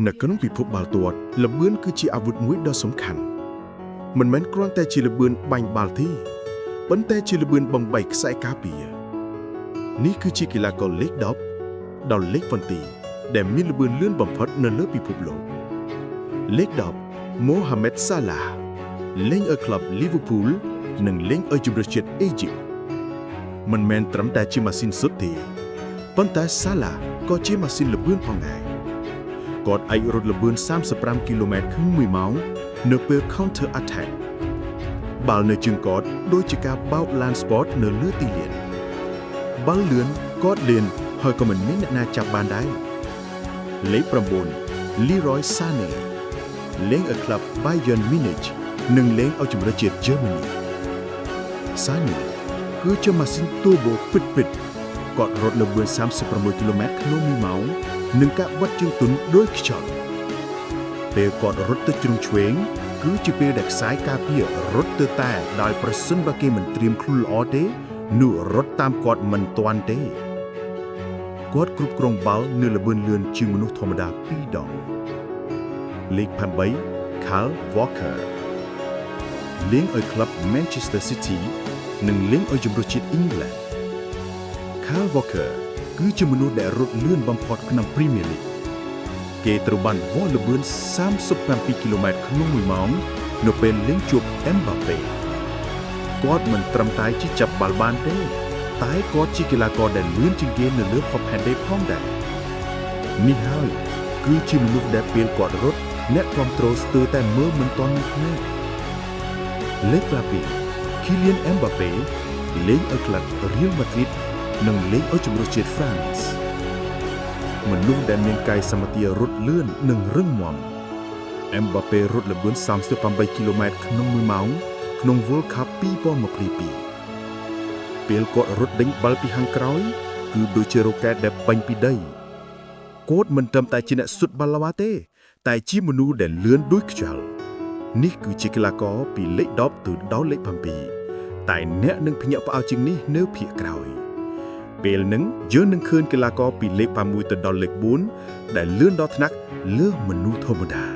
នៅក្នុងពិភពបាល់ទាត់ល្បឿនគឺជាអាវុធមួយដ៏សំខាន់មិនមែនគ្រាន់តែជាល្បឿនបាញ់បាល់ទេប៉ុន្តែជាល្បឿនបំបីខ្សែការពារនេះគឺជាកីឡាករលេខ10ដល់លេខ7ដែលមានល្បឿនលឿនបំផុតនៅលើពិភពលោកលេខ10ម៉ូហាម៉េតសាឡាលេងឲ្យក្លឹបលីវើពូលនិងលេងឲ្យជម្រើសជាតិអេជីបមិនមែនត្រឹមតែជាម៉ាស៊ីនសុទ្ធទេប៉ុន្តែសាឡាក៏ជាម៉ាស៊ីនល្បឿនផងដែរ គាត់អាចរត់ល្បឿន35គីឡូម៉ែត្រក្នុង1ម៉ោងនៅពេល counter attack បាល់នៅជើងគាត់ដូចជាការបោកឡាន sport នៅលើទីលានបាល់លឿនគាត់លឿនហើយក៏មិនមានអ្នកណាចាប់បានដែរលេខ9 Leroy Sané លេងឲ្យក្លឹប Bayern Munich និងលេងឲ្យជម្រើសជាតិ Germany Sané គឺជាម៉ាស៊ីន turbo ពិតៗគាត់រត់ល្បឿន36គីឡូម៉ែត្រក្នុង1ម៉ោងនិងការបត់ជើងទន់ដូចខ្យល់ពេលគាត់រត់ទៅជ្រុងឆ្វេងគឺជាពេលដែលខ្សែការពាររត់ទៅតែដោយប្រសិនបើគេមិនត្រៀមខ្លួនល្អទេនោះរត់តាមគាត់មិនទាន់ទេគាត់គ្រប់គ្រងបាល់នៅល្បឿនលឿនជាងមនុស្សធម្មតាពីរដងលេខ8 Kyle Walker លេងឲ្យក្លឹប Manchester City និងលេងឲ្យជម្រើសជាតិ England Kyle Walker គឺជាមនុស្សដែលរត់លឿនបំផុតក្នុង Premier League គេត្រូវបានវាស់ល្បឿន37គីឡូម៉ែត្រក្នុង1ម៉ោងនៅពេលលេងជួប Mbappe គាត់មិនត្រឹមតែជាចាប់បាល់បានទេ តែគាត់ជាកីឡាករដែលលឿនជាងគេនៅលើភពផែនដីផងដែរនេះហើយគឺជាមនុស្សដែលពេលគាត់រត់អ្នកគ្រប់គ្រងស្ទើរតែមើលមិនទាន់នឹងភ្នែកលេខ7 Kylian Mbappe លេងឲ្យក្លឹប Real Madrid និងលេងឲ្យជម្រើសជាតិ France មនុស្សដែលមានកាយសម្បទារត់លឿននិងរឹងមាំ Mbappe រត់ល្បឿន38គីឡូម៉ែត្រក្នុង1ម៉ោងក្នុង World Cup 2022ពេលគាត់រត់ដេញបាល់ពីខាងក្រោយ គឺដូចជារ៉ុកែតដែលបាញ់ពីដីគាត់មិនត្រឹមតែជាអ្នកស៊ុតបាល់ឡាវ៉ាទេ តែជាមនុស្សដែលលឿនដូចខ្យល់នេះគឺជាកីឡាករពីលេខ10ទៅដល់លេខ7តែអ្នកនឹងភ្ញាក់ផ្អើលជាងនេះនៅភាគក្រោយ ពេលហ្នឹងយើងនឹងឃើញកីឡាករពីលេខ6ទៅដល់លេខ4ដែលលឿនដល់ថ្នាក់លើសមនុស្សធម្មតា។